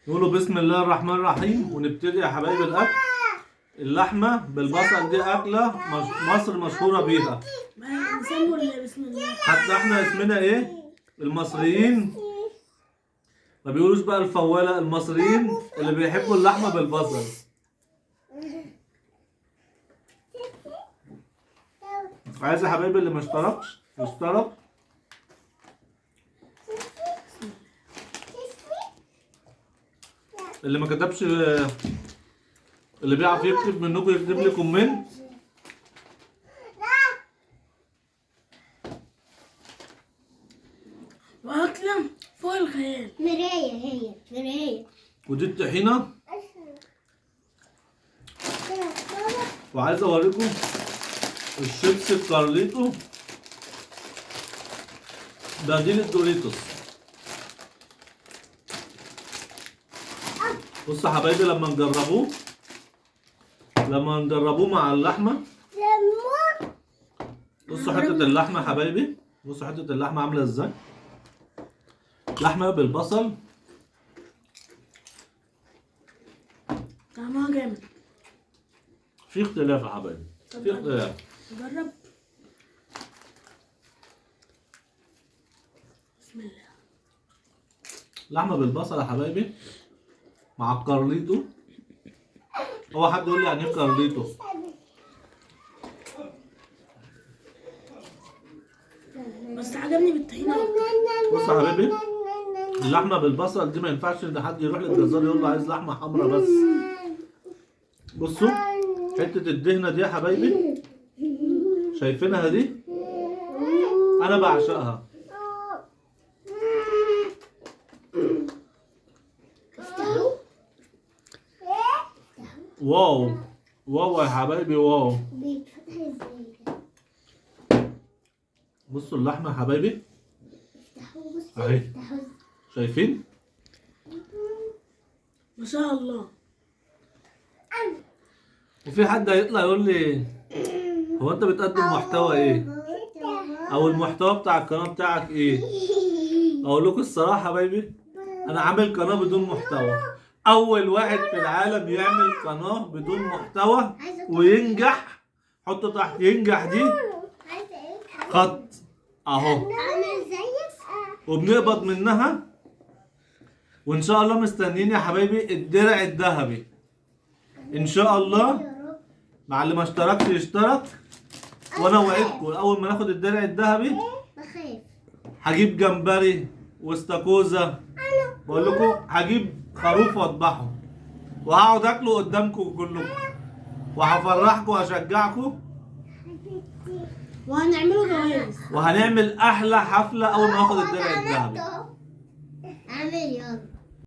نقولوا بسم الله الرحمن الرحيم ونبتدي يا حبايبي الاكل. اللحمة بالبصل دي اكله مصر مشهورة بيها. نسموا بسم الله. حتى احنا اسمنا ايه؟ المصريين ما بيقولوش بقى الفواله، المصريين اللي بيحبوا اللحمة بالبصل. عايز يا حبايبي اللي ما اشتركش يشترك. اللي ما كتبش، اللي بيعرف يكتب منكم يكتب لي comment. واكله فوق الخيال. مراية، هي مراية. ودي الطحينه. وعايز اوريكم الشيبس الكارليتو بديل الدوريتوس. بصوا يا حبايبي لما نجربوه مع اللحمة. بصوا حتة اللحمة يا حبايبي، بصوا حتة اللحمة عامله ازاي. لحمه بالبصل طعمها جامد. في اختلاف يا حبايبي، في اختلاف. نجرب. بسم الله. لحمه بالبصل يا حبايبي مع الكارليتو. هو حد يقول لي يعني ايه كارليتو؟ بس عجبني بالطحينه. بص يا حبايبي اللحمة بالبصل دي ما ينفعش ان حد يروح للجزار يقول له عايز لحمه حمراء بس. بصوا حتة الدهنه دي يا حبايبي، شايفينها دي؟ انا بعشقها. wow wow يا حبايبي wow. بصوا اللحمة يا حبايبي اهي، شايفين؟ ما شاء الله. وفي حد هيطلع يقول لي هو انت بتقدم محتوى ايه؟ او المحتوى بتاع القناة بتاعك ايه؟ اقول لكم الصراحة يا حبايبي انا عامل قناة بدون محتوى. اول واحد في العالم يعمل قناة بدون محتوى وينجح. حطوا تحت ينجح دي خط اهو، وبنقبض منها. وان شاء الله مستنيين يا حبايبي الدرع الذهبي ان شاء الله. مع اللي ما اشتركش يشترك، وانا وعدكم اول ما ناخد الدرع الذهبي هجيب جمبري واستاكوزا. بقول لكم هجيب خروف واذبحه وهقعد اكله قدامكم كلكم، وهفرحكم واشجعكم، وهنعمله جوائز، وهنعمل احلى حفلة اول ما ناخد الدرع الذهبي. اعمل يلا.